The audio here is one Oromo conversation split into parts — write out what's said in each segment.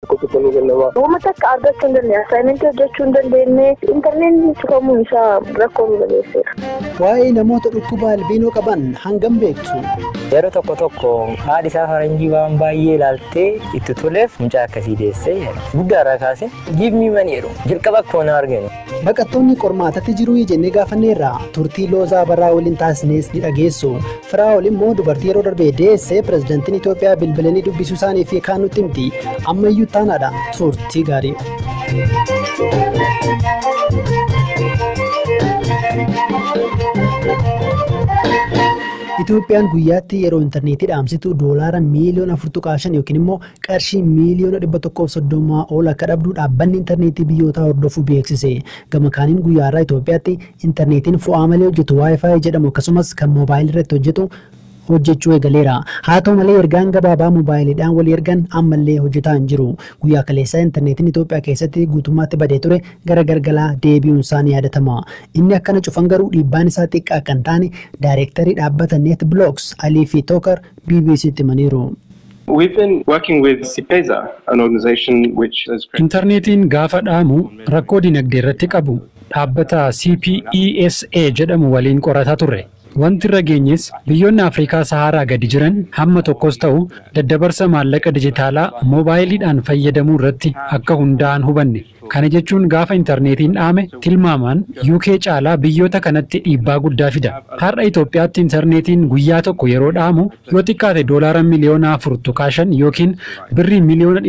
Tokko ni kennama. Uummata akka argachuu hin dandeenye, assignmentii hojjechuu hin dandeenye, intarneetiin cufamuun isaa rakkoo nu balleesseera. Waa'ee namoota dhukkuba albiinoo qaban hangam beektu? Yeroo tokko tokko haadhi isaa faranjii waan baay'ee ilaaltee itti toleef mucaa akkasii deessee guddaa irraa kaasee "Give me money" jedhu jalqaba akkuma na argani. Baqattoonni qormaatatti jiruu jennee gaafanneerra. Turtii Loozaa Barraa waliin taasisnees ni dhageessu. Firaa'ol immoo dubartii yeroo darbee deesse pirezidantiin Itoophiyaa bilbilanii dubbisuu isaanii fi kaan nutti himti. Ammayyuu taanaadha. Turtii gaarii. Itoophiyaan guyyaatti yeroo intarneetii dhaamsitu doolaara miiliyoona 4.5 yookiin immoo qarshii miiliyoona 130 ol akka dhabdu dhaabbanni intarneetii biyyootaa hordofuu beeksise. Gama kaaniin guyyaa har'aa Itoophiyaatti intarneetiin fo'aa malee hojjetu WiFi jedhamu akkasumas kan moobaayilii irratti hojjetu hojjechuu eegaleera. Haa ta'u malee, ergaan gabaabaa moobaayiliidhaan walii ergan ammallee hojjetaa hin jiru. Guyyaa kaleessaa intarneetiin Itoophiyaa keessatti guutummaatti badee ture gara galgalaa deebi'uun isaa ni yaadatama. Inni akkana cufan garuu dhiibbaan isaa xiqqaa kan taane daayireektarii dhaabbata NetBlocks Alii fi Tookar BBCtti himaniiru. We've been working with CIPESA, an organization which has Intarneetiin gaafa dhaamu rakkoo dinagdee irratti qabu dhaabbata CPESA jedhamu waliin qorataa turre. Wanti irra geenyes biyyoonni Afrikaa Saharaa gadi jiran hamma tokkos ta'u daddabarsa maallaqa dijitaalaa moobaayiliidhaan fayyadamuu irratti akka hundaa'an hubanne. Kana jechuun gaafa intarneetiin dhaame tilmaamaan UK caalaa biyyoota kanatti dhiibbaa guddaa fida. Har'a Itoophiyaatti intarneetiin guyyaa tokko yeroo dhaamu yoo xiqqaate doolaara miliyoona 4.5 yookiin birrii miliyoona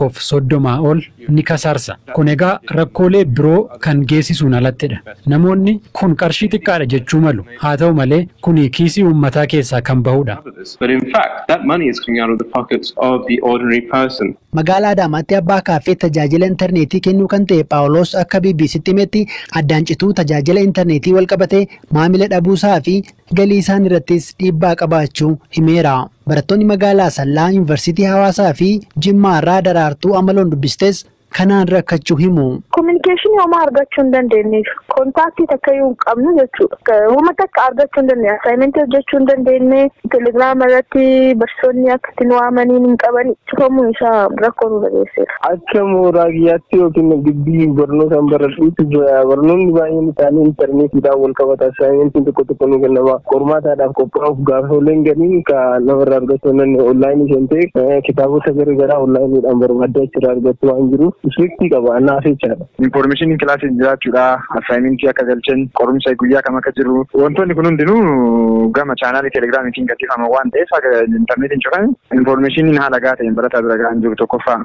130 ol ni kasaarsa. Kun egaa rakkoolee biroo kan geessisuun alattidha. Namoonni kun qarshii xiqqaadha jechuu malu. Haa ta'u malee, kuni kiisii uummataa keessaa kan bahudha. But in fact, that money is coming out of the pockets of the ordinary person. Magaalaa Adaamaatti abbaa kaaffee tajaajila intarneetii kennuu kan ta'e Paawuloos akka BBCtti himetti, addaan cituu tajaajila intarneetii wal qabatee maamila dhabuusaa fi galii isaan irrattis dhiibbaa qabaachuu himeera. Barattoonni magaalaa Asallaa, Yuunivarsiitii Hawaasaa fi Jimmaa irraa Daraartuu Amaloon dubbistes kanaan rakkachuu himu. Communicationii homaa argachuu hin dandeenyeef, contactii takka iyyuu hin qabnu jechuudha. Homa takka argachuu hin dandeenye, assignmentii hojjechuu hin dandeenye, Telegiraama irratti barsiisonni akka ittiin waamaniin hin qaban, cufamuun isaa rakkoo nu dhageesseera. Akka mooraa kiyyaatti yookiin gibbii barnootaan baradhuutti barnoonni baay'een isaanii intarneetiidhaan wal qabata. Assignmentiin tokko tokko ni kennama. Qormaataadhaaf qophaa'uuf gaafa galiin kan namarraa argachuu hin dandeenye onlineii seentee kitaabota garaagaraa onlineiidhaan barbaaddaa achirraa argachuu waan jiruuf effectii qaba naaf jechaadha. Informationiin kilaasiin jiraachuudha, assignmentii akka galchan, qorumsa guyyaa kam akka jiru, wantoonni kun hundinuu gama channelii Telegiraamiitiin gadhiifama waan ta'eef akka intarneetiin cufame informationiin haala gahaa ta'een barataa bira gahaan jiru tokkoffaa.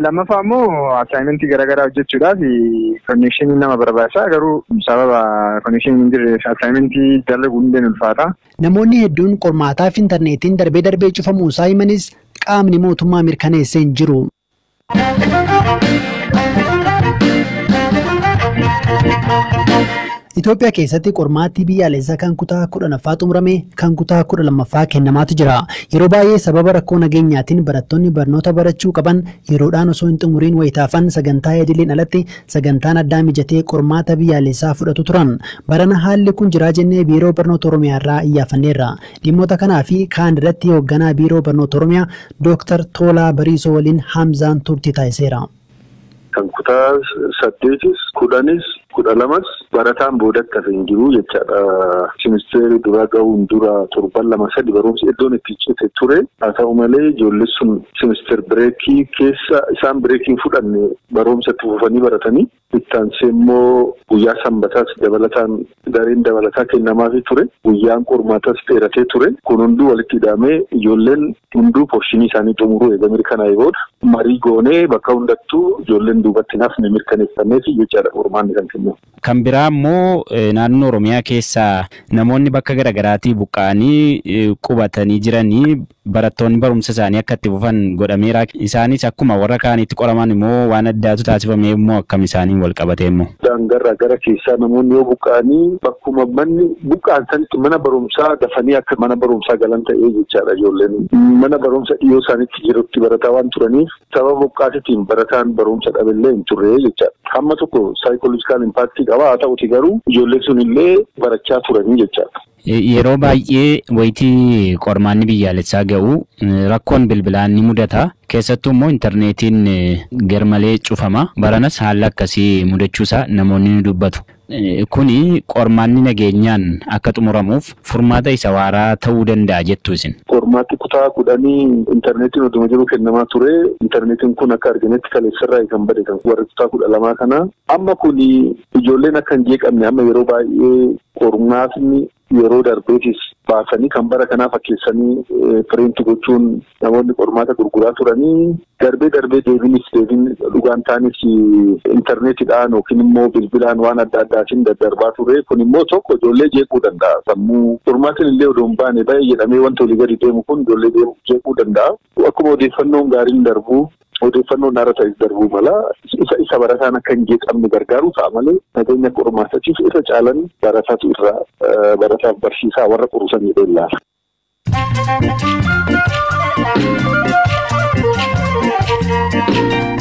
Lammaffaa immoo assignmentii garaagaraa hojjechuudhaaf connectionii nama barbaachisa, garuu sababa connectioniin hin jirre assignmentii dalaguun ni ulfaata. Namoonni hedduun qormaataaf intarneetiin darbee darbee cufamuu isaa himanis qaamni mootummaa mirkaneessee hin jiru. Itoophiyaa keessatti qormaattii biyyaalessaa kan kutaa 10ffaa xumurame kan kutaa 12ffaa kennamaatu jira. Yeroo baay'ee sababa rakkoo nageenyaatiin barattoonni barnoota barachuu qaban yeroodhaan osoo hin xumuriin wayitaafan sagantaa idileen alatti sagantaan addaa mijatee qormaata biyyaalessaa fudhatu turan. Barana haalli kun jiraa jennee Biiroo Barnoota Oromiyaa irraa iyyaafanneerra. Dhimmoota kanaa fi kaan irratti hoogganaa Biiroo Barnoota Oromiyaa Dooktar Tolaa Bariisoo waliin Hamzaan turtii taasiseera. Kan kutaa saddeetis, 10s, 12s barataan boodatti hafe hin jiru jechaadha. Simisteerri dura gahuun dura torban 2-3 barumsi iddoon itti cite ture. Haa ta'u malee, ijoollee sun semester breakii keessa isaan breakii fudhanne barumsa itti fufanii baratanii, itti immoo guyyaa sanbataas dabalataan dareen dabalataa kennamaafii ture. Guyyaan qormaatas dheeratee ture. Kun hunduu walitti hidhamee ijoolleen hunduu portionii isaanii xumuruu eega mirkanaa'ee booda marii goonee bakka hundattuu ijoolleen duubatti hin hafne mirkaneeffanneeti jechaadha qormaanni kan kennamu. Kan biraa immoo naannoo Oromiyaa keessaa namoonni bakka garaagaraatii buqqa'anii qubatanii jiranii barattoonni barumsa isaanii akka itti fufan godhameera. Isaanis akkuma warra kaaniitti qoraman immoo waan addaatu taasifamee immoo akkam isaaniin wal qabatee immoo? Daangarraa gara keessaa namoonni yoo buqqa'anii bakkuma manni buqqa'an sanitti mana barumsaa dafanii akka mana barumsaa galan ta'ee jechaadha ijoolleen. Mana barumsa dhiyoo isaaniitti jirutti barataa waan turaniif sababa buqqaatiitiin barataan barumsa dhabillee hin turre jechaadha. Hamma tokko psychological impactii qaba, haa ta'uti garuu ijoolleen sun illee barachaa turanii jechaadha. Yeroo baay'ee wayitii qormaanni biyyaalessaa ga'u rakkoon bilbilaa ni mudata. Keessattuu immoo intarneetiin garmalee cufama. Baranas haala akkasii mudachuusaa namoonni ni dubbatu. Kuni qormaanni nageenyaan akka xumuramuuf furmaata isa waaraa ta'uu danda'a jettu isin. Qormaatti kutaa 10 intarneetiin oduma jiru kennamaa ture. Intarneetiin kun akka arginetti kaleessarraa kan bade kan warri kutaa 12 kana. Amma kuni ijoolleen akka hin jeeqamne amma yeroo baay'ee qormaatni yeroo darbeetis baasanii kan bara kanaa fakkeessanii piriinti gochuun namoonni qormaata gurguraa turanii darbee darbee deebiinis deebiin dhugaan taanis intarneetiidhaan yookiin immoo bilbilaan waan adda addaatiin daddarbaa ture. Kun immoo tokko ijoollee jeequu danda'a. Sammuu qormaatiin illee odoo hin baane baay'ee jedhamee wanta olii gadi deemu kun ijoollee jeequu danda'a. Akkuma odeeffannoon gaariin darbu odeeffannoon haara ta'es darbuu mala isa barataan akka hin jeeqamne gargaaru ta'a malee nageenya qormaatatiif irra caalan barataatu irraa barataaf barsiisaa warra qorusanii ilaala.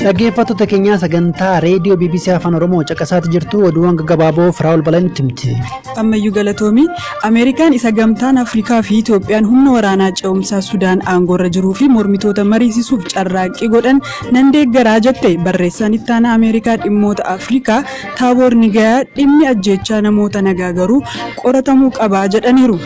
Dhaggeeffattoota keenyaa sagantaa reediyoo BBC Afaan Oromoo caqasaatti jirtu oduuwwan gaggabaaboo Firaa'ol Balanitti himti. Ammayyuu galatoomii Ameerikaan isa gamtaan Afrikaa fi Itoophiyaan humna waraanaa ce'umsaa Sudaan aangoorra jiruu fi mormitoota mariisisuuf carraaqqii godhan nan deeggaraa jette barreessaan ittaanaa Ameerikaa dhimmoota Afrikaa Taaboor Nigayaa dhimmi ajjeechaa namoota nagaa garuu qoratamuu qabaa jedhaniiru.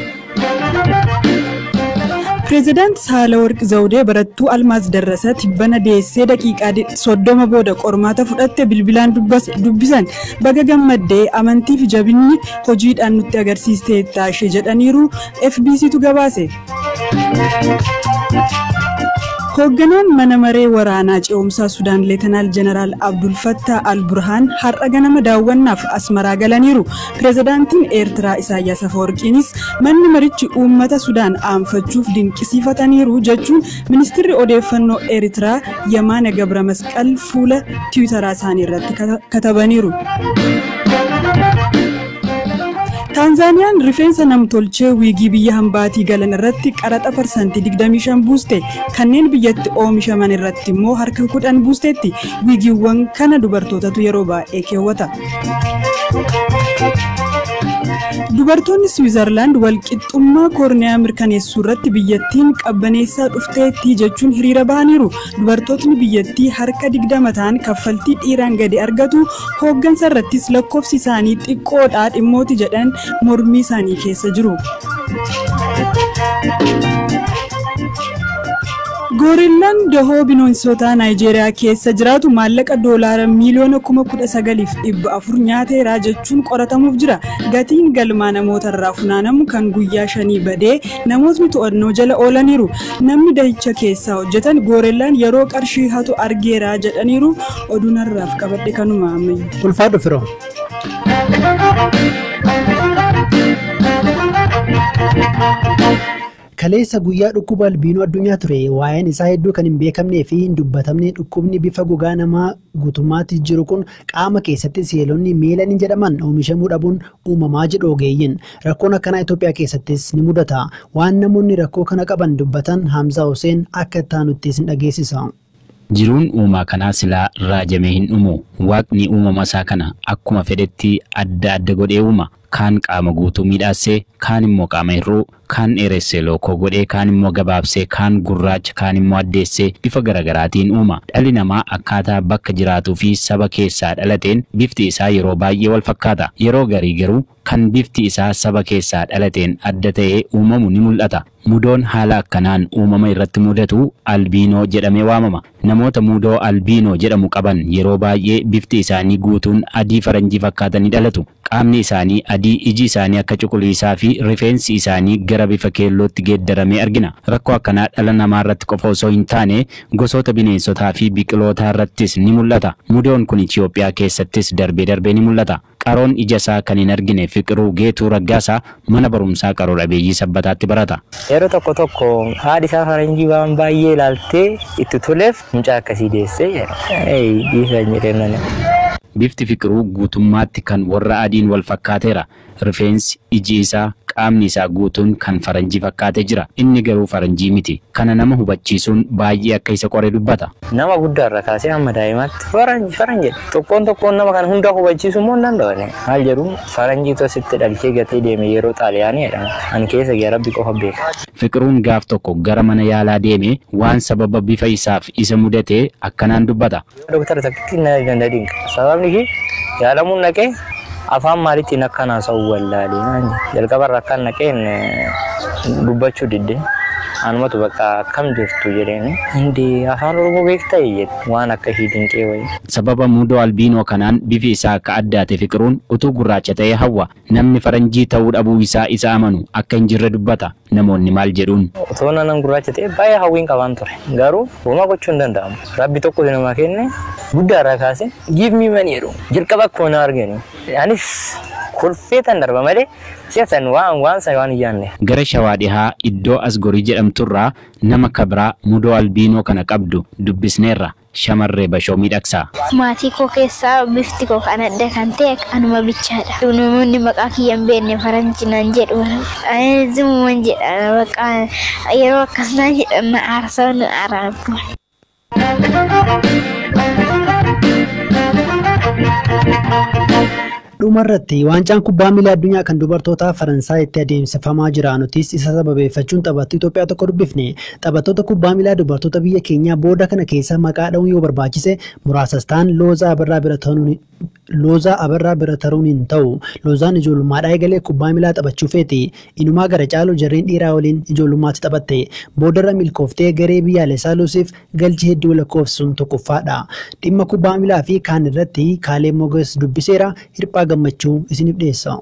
Pireezidaant Saalaworq Zawudee barattuu Almaaz Darrasaa tibbana deessee daqiiqaa 30 booda qormaata fudhatte bilbilaan dubbisan baga gammaddee amantii fi jabinni hojiidhaan nutti agarsiistee taashee jedhaniiru FBCtu gabaase. Hoogganaan mana maree waraanaa ce'umsaa Sudaan Leetanaal Jeneraal Abdul Fattah Al-Burhaan har'a ganama daawwannaaf Asmaraa galaniiru. Pireezidaantiin Eertiraa Isaayyaas Afawarqiinis manni marichi uummata Sudaan aanfachuuf dinqisiifataniiru jechuun ministeerri odeeffannoo Eertiraa Yamaana Gabra Masqal fuula Tiwiitaraa isaanii irratti katabaniiru. Taanzaaniyaan rifeensa namtolchee wiigii biyya hambaatii galan irratti qaraxa 25% buuste. Kanneen biyyatti oomishaman irratti immoo harka 10 buusteetti. Wiigiiwwan kana dubartootatu yeroo baay'ee keewwata. Dubartoonni Siwiizerlaand walqixxummaa koorniyaa mirkaneessuu irratti biyyattiin qabbaneessaa dhufteetti jechuun hiriira bahaniiru. Dubartootni biyyattii harka 20 ta'an kaffaltii dhiiraan gadi argatu. Hooggansa irrattis lakkoofsi isaanii xiqqoodhaa dhimmooti jedhan mormii isaanii keessa jiru. Gorillaan dahoo bineensota Naayijeeriyaa keessa jiraatu maallaqa $19,400 miliyoona nyaateera jechuun qoratamuuf jira. Gatiin galmaa namoota irraa funaanamu kan guyyaa 5 badee namootni to'annoo jala oolaniiru. Namni dahicha keessaa hojjetan gorillaan yeroo qarshii hatu argeera jedhaniiru. Oduun har'aaf qabadhe kanuma ammayyu. Ulfaadhu firoo. Kaleessa guyyaa dhukkuba albiinoo addunyaa ture. Waa'een isaa hedduu kan hin beekamnee fi hin dubbatamne dhukkubni bifa gogaa namaa guutummaatti jiru kun qaama keessatti seelonni meelanin jedhaman oomishamuu dhabuun uumamaa jedhu ogeeyyiin. Rakkoon akkanaa Itoophiyaa keessattis ni mudata. Waan namoonni rakkoo kana qaban dubbatan Hamzaa Hussein akka itti aanutti isin dhageessisa. Jiruun uumaa kanaa silaa raajamee hin dhumu. Waaqni uumama isaa kana akkuma fedhetti adda adda godhee uuma. Kaan qaama guutuu miidhaasee, kaan immoo qaama hir'uu, kaan dheeressee lookoo godhee, kaan immoo gabaabsee, kaan gurraacha, kaan immoo addeessee bifa garaagaraatiin uuma. Dhalli namaa akkaataa bakka jiraatuu fi saba keessaa dhalateen bifti isaa yeroo baay'ee wal fakkaata. Yeroo garii garuu kan bifti isaa saba keessaa dhalateen adda ta'ee uumamu ni mul'ata. Mudoon haala akkanaan uumama irratti mudatu albiinoo jedhamee waamama. Namoota mudoo albiinoo jedhamu qaban yeroo baay'ee bifti isaanii guutuun adii faranjii fakkaatanii dhalatu. Qaamni isaanii adii, iji isaanii akka cuquliisaa fi rifeensi isaanii gara bifa keellootti geeddaramee argina. Rakkoo akkanaa dhala namaa irratti qofa osoo hin taane gosoota bineensotaa fi biqilootaa irrattis ni mul'ata. Mudoon kun Itoophiyaa keessattis darbee darbee ni mul'ata. Qaroon ija isaa kan hin argine Fiqiruu Geetuu Raggaasaa mana barumsaa qaroo dhabeeyyii Sabbataatti barata. Yeroo tokko tokko haadhi isaa faranjii waan baay'ee ilaaltee itti toleef mucaa akkasii deessee jedha. Dhiisa jedhee mana. Bifti Fiqiruu guutummaatti kan warra adiin wal fakkaateera. Rifeensi, iji isaa, Qaamni isaa guutuun kan faranjii fakkaatee jira. Inni garuu faranjii miti. Kana nama hubachiisuun baay'ee akka isa qore dubbata. Nama guddaarra kaasee hamma daa'imaatti faranji faranji jedha. Tokkoon tokkoon nama kana hunda hubachiisuu immoo hin danda'an. Maal jedhu, faranjiitu asitti dhalchee gatee deeme yeroo Xaaliyaanii jedhama. Ani keessa gee Rabbi qofa beeka. Fiqiruun gaaf tokko gara mana yaalaa deeme waan sababa bifa isaaf isa mudate akkanaan dubbata. Doktara takkitti na dinqa. Sababni ishee yaalamuun naqee afaan maaliitiin akkan haasa'u wallaalee naan jedhe. Jalqabarra akkan naqeen dubbachuu didde. Anumatu bakka akkam jirtu jedheen, hindi afaan Oromoo beektaa jedhe, waan akka ishii dinqee wayii. Sababa muudoo albiinoo kanaan bifi isaa akka addaate Fiqiruun utuu gurraacha ta'ee hawwa. Namni faranjii ta'uu dhabuu isaa isa amanu akka hin jirre dubbata. Namoonni maal jedhuun? Otoo nanan gurraacha ta'e baay'ee hawwiin qabaan ture. Garuu homaa gochuu hin danda'amu. Rabbi tokko namaa kenne. Guddaarraa kaasee "Give me money" jedhu. Jalqaba akkuma na argani. Anis kolfee tan darba malee si'a san waan san waan hin yaadne. Gara Shawaa Dhihaa iddoo Asgorii jedhamturraa nama kabraa mudoo albiinoo kana qabdu dubbisneerra. Shamarree Bashoo Miidhagsaa. Maatii koo keessaa bifti koo kan adda kan ta'e anuma bichaadha. Namoonni maqaa kiyya hin beekne faranji naan jedhu. Ani zimuman jedha, bakka yeroo akkas naan jedhan na aarsaa, na aaraabbu. Dhumarratti, waancaan kubbaa miilaa addunyaa kan dubartootaa Faransaayitti adeemsifamaa jira. Nutis isa sababeeffachuun taphattuu Itoophiyaa tokko dubbifne. Taphattoota kubbaa miilaa dubartoota biyya keenyaa booda kana keessa maqaa dha'uun yoo barbaachise muraasas ta'an Loozaa Abarraa bira taruun hin ta'u. Loozaan ijoollummaadhaa eegalee kubbaa miilaa taphachuu feeti. Inumaa gara caalu jarreen dhiiraa waliin ijoollummaatti taphatte. Boodarra milkooftee garee biyyaalessaa Luusiif galchii hedduu lakkoofsisuun tokkoffaadha. Dhimma kubbaa miilaa fi kaan irratti Kaalee Moges dubbiseera. Hirphaa Gammachuu isiniif dhiyeessa.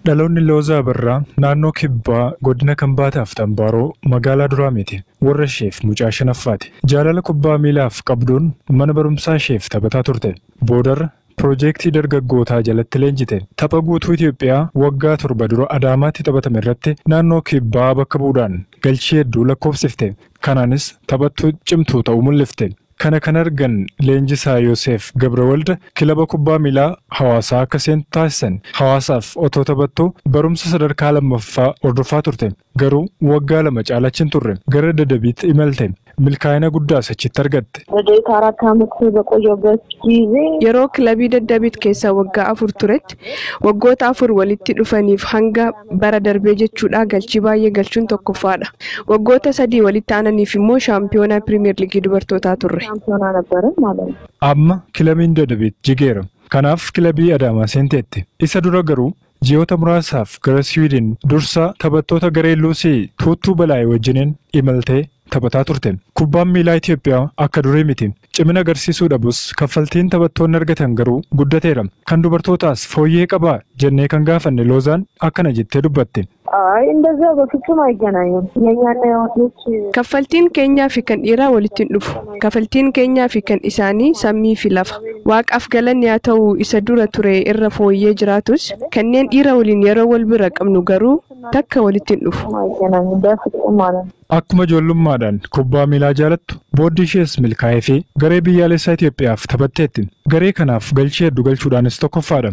Dhaloonni Loozaa Abarraa naannoo Kibbaa, godina Kambaataaf Tambaaroo, magaalaa Duraamiiti. Warra isheef mucaa shanaffaati. Jaalala kubbaa miilaaf qabduun mana barumsaa isheef taphataa turte. Boodarra piroojeektii dargaggootaa jalatti leenjite. Tapha guutuu Itoophiyaa waggaa 7 dura Adaamaatti taphatame irratti naannoo Kibbaa bakka bu'uudhaan galchii hedduu lakkoofsifte. Kanaanis taphattuu cimtuu ta'uu mul'ifte. Kana kan argan leenjisaa Yoosef Gabrawalda kilaba kubbaa miilaa Hawaasaa akka seentu taasisan. Hawaasaaf otoo taphattuu barumsa sadarkaa lammaffaa hordofaa turte. Garuu waggaa 2 caalachi hin turre. Gara Dadabiitti imalte. Milkaa'ina guddaas achitti argatte. ደደቢት 4 ዓመት በቆየሁበት ጊዜ Yeroo kilabii Daddabiit keessa waggaa 4 turetti, waggoota 4 walitti dhufaniif hanga bara darbee jechuudha, galchii baay'ee galchuun tokkoffaadha. Waggoota 3 walitti aananiif immoo shaampiyoonaa Pirimeer Liigii dubartootaa turre. ሻምፒዮና ነበርን ማለት ነው። Amma kilabiin Dadabiit jigeera. Kanaaf kilabii Adaamaa seenteetti. Isa dura garuu ji'oota muraasaaf gara Siwiidin dursa taphattoota garee Luusii Tuuttuu Balaayee wajjiniin imaltee taphataa turte. Kubbaan miilaa Itoophiyaa akka durii miti. Cimina agarsiisuu dhabus kaffaltiin taphattoonni argatan garuu guddateera. Kan dubartootaas fooyyee qabaa jennee kan gaafanne Loozaan akkana jettee dubbatte. አይ፣ እንደዛ በፍጹም አይገናኝም። የኛና የወንዶች Kaffaltiin keenyaa fi kan dhiiraa walitti hin dhufu. Kaffaltiin keenyaa fi kan isaanii samii fi lafa. Waaqaaf galanni haa ta'u, isa dura ture irra fooyyee jiraatus, kanneen dhiira waliin yeroo wal bira qabnu garuu takka walitti hin dhufu. አይገናኝም በፍጹም ማለት ነው። Akkuma ijoollummaadhaan kubbaa miilaa jaalattu booddi ishees milkaa'ee fi garee biyyaalessaa Itoophiyaaf taphatteetti. Garee kanaaf galchii hedduu galchuudhaanis tokkoffaadha.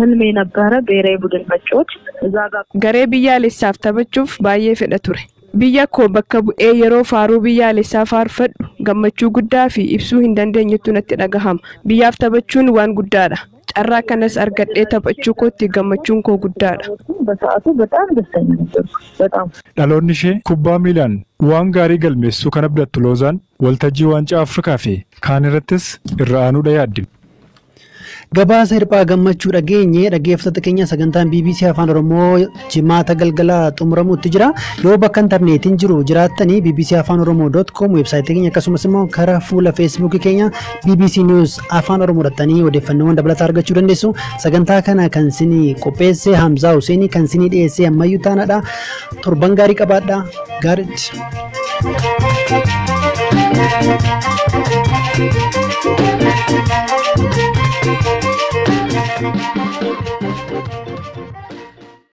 ህልሜ ነበረ ብሔራዊ ቡድን መጫወት እዛ ጋር Garee biyyaalessaaf taphachuuf baay'ee fedha ture. Biyya koo bakka bu'ee yeroo faaruu biyyaalessaa faarfadhu gammachuu guddaa fi ibsuu hin dandeenyetu natti dhagahama. Biyyaaf taphachuun waan guddaadha. Carraa kanas argadhee taphachuu kootti gammachuun koo guddaadha. በሰዓቱ በጣም ደስተኛ ነበርኩ። በጣም። Dhaloonni ishee kubbaa miilaan waan gaarii galmeessuu kan abdattu Loozaan waltajjii waancaa Afrikaa fi kaan irrattis irra aanuudha yaaddi. Gabaasa Hirphaa Gammachuu dhageenye. Dhaggeeffattoota keenya, sagantaan BBC Afaan Oromoo Jimaata galgala xumuramuutti jira. Yoo bakka intarneetiin jiru jiraattanii bbcafaanoromoo.com weebsaayitii keenya, akkasumas immoo karaa fuula Feesbuukii keenya BBC News Afaan Oromoo dhattanii odeeffannoowwan dabalataa argachuu dandeessu. Sagantaa kana kan isinii qopheesse Hamzaa Huseenii, kan isinii dhiyeesse Ammayyuu Taanaadha. Torban gaarii qabaadha. Gaariitti.